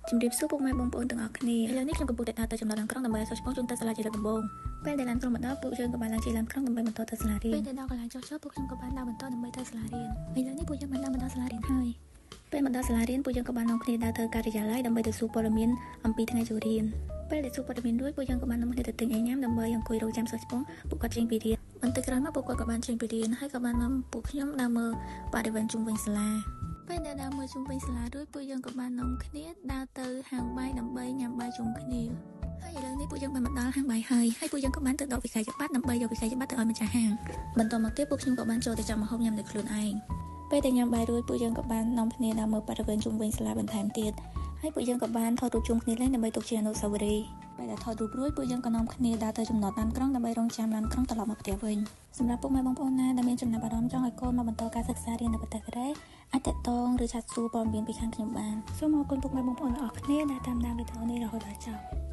ជំរាបសួរពុកម៉ែបងប្អូនទាំងអស់គ្នា។ឥឡូវនេះខ្ញុំកំពុងតែដើរទៅចំណតឡានក្រុងដើម្បីឲ្យសិស្សច្បងជូនទៅសាលាជាលើកដំបូងពេលដែលឡានក្រុងមកដល់ពួកយើងក៏បានឡើងជិះឡានក្រុងដើម្បីបន្តទៅសាលារៀនពេលដែលដល់កន្លែងចុះចុះពួកខ្ញុំក៏បានដើរបន្តដើម្បីទៅសាលារៀនឥឡូវនេះពួកយើងបានដើរមកដល់សាលារៀនហើយពេលមកដល់សាលារៀនពួកយើងក៏បាននាំគ្នាដើរទៅការិយាល័យដើម្បីទៅសួរព័ត៌មានអំពីថ្ងៃចូលរៀនពេលដែលសួរព័ត៌មានរួចពួកយើងក៏បាននាំគ្នាទៅទិញអីញ៉ាំដើម្បីអង្គុយរងចាំសិស្សច្បងពួកគាត់ចេញពីរៀនបន្តិចក្រោយមកពួកគាត់ក៏បានចេញពីរៀនហើយក៏បាននាំពួកខ្ញុំដើរមើលបរិវេណជុំវិញសាលាពេលដែលដើរមើលជុំវិញសាលារួចពួកយើងក៏បាននាំគ្នាដើរទៅហាងបាយដើម្បីញ៉ាំបាយជុំគ្នាហើយឥឡូវនេះពួកយើងបានមកដល់ហាងបាយហើយហើយពួកយើងក៏បានទៅដកវិក័យប័ត្រដើម្បីយកវិក័យប័ត្រទៅឲ្យម្ចាស់ហាងបន្តមកទៀតពួកខ្ញុំក៏បានចូលទៅចាំម្ហូបញ៉ាំដោយខ្លួនឯងពេលដែលញ៉ាំបាយរួចពួកយើងក៏បាននាំគ្នាដើរមើលបរិវេណជុំវិញសាលាបន្ថែមទៀតហើយពួកយើងក៏បានថតរូបជុំគ្នាលេងដើម្បីទុកជាអនុស្សាវរីយ៍ពេលដែលថតរូបរួចពួកយើងក៏នាំគ្នាដើរទៅចំណតឡានក្រុងដើម្បីរងចាំឡានក្រុងត្រឡប់មកផ្ទះវិញសម្រាប់ពុកម៉ែបងប្អូនណាដែលមានចំណាប់អារម្មណ៍ចង់ឲ្យកូនមកបន្តការសិក្សារៀននៅប្រទេសកូរ៉េអាចទាក់ទងឬឆាតសួរព័ត៌មានពីខាងខ្ញុំបានសូមអរគុណពុកម៉ែបងប្អូនទាំងអស់គ្នាដែលតាមដានវីដេអូនេះរហូតដល់ចប់។